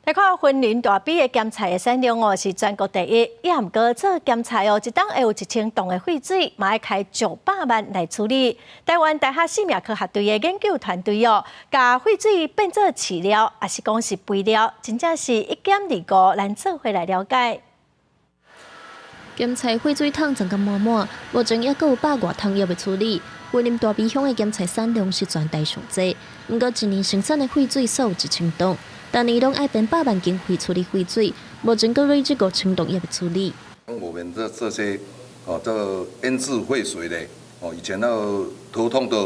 來看雲林大埤的鹹菜的產量哦，是全國第一。也毋過做鹹菜哦，一冬會有1000噸的廢水，嘛愛開900萬來處理。臺灣大學生命科學隊的研究團隊哦，共廢水變做飼料，抑是講是肥料，真正是一減二五，咱做伙來了解。鹹菜廢水桶裝甲滿滿，目前猶閣有百外桶猶未處理。雲林大埤鄉的鹹菜產量是全台上濟，毋過一年生產的廢水數有1000噸。逐年攏愛編百萬經費處理廢水，目前閣累積5000噸猶未處理。我們這些哦，這個醃製廢水咧，哦，以前那個頭痛的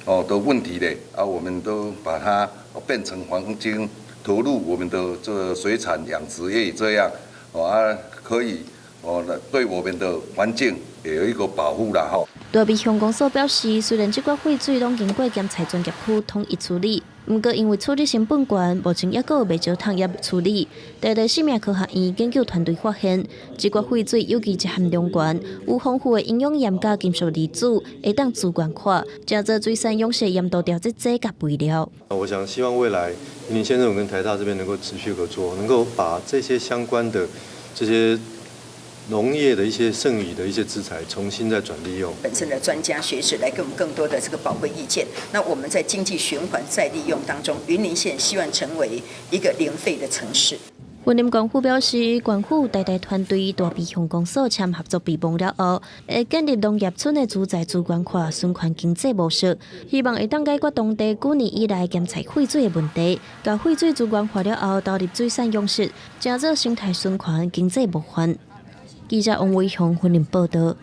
哦的問題咧，啊，我們都把它變成黃金，投入我們的這個水產養殖業，這樣哦啊，可以哦，對我們的環境也有一個保護啦，吼。大埤鄉公所表示，雖然這寡廢水攏經過鹹菜專業區統一處理，毋過因為處理成本懸，目前猶閣有袂少桶猶未處理。台大生命科學院研究團隊發現，這寡廢水有機質含量懸，有豐富的營養鹽佮金屬離子，會當資源化，成做水產養殖鹽度調節劑佮肥料。我想希望未來雲林縣政府跟台大這邊能夠持續合作，能夠把這些相關的這些農業的一些剩餘的一些資材重新再轉利用。本身的專家學者來給我們更多的這個寶貴意見。那我們在經濟循環再利用當中，雲林縣希望成為一個零廢的城市。雲林縣府表示，縣府台大團隊大埤鄉公所簽合作備忘了後，會建立農業村的資材資源化循環經濟模式，希望會當解決當地幾年以來鹹菜廢水的問題。共廢水資源化了後，投入水產養殖，成做生態循環經濟模範。記者王偉雄雲林報道。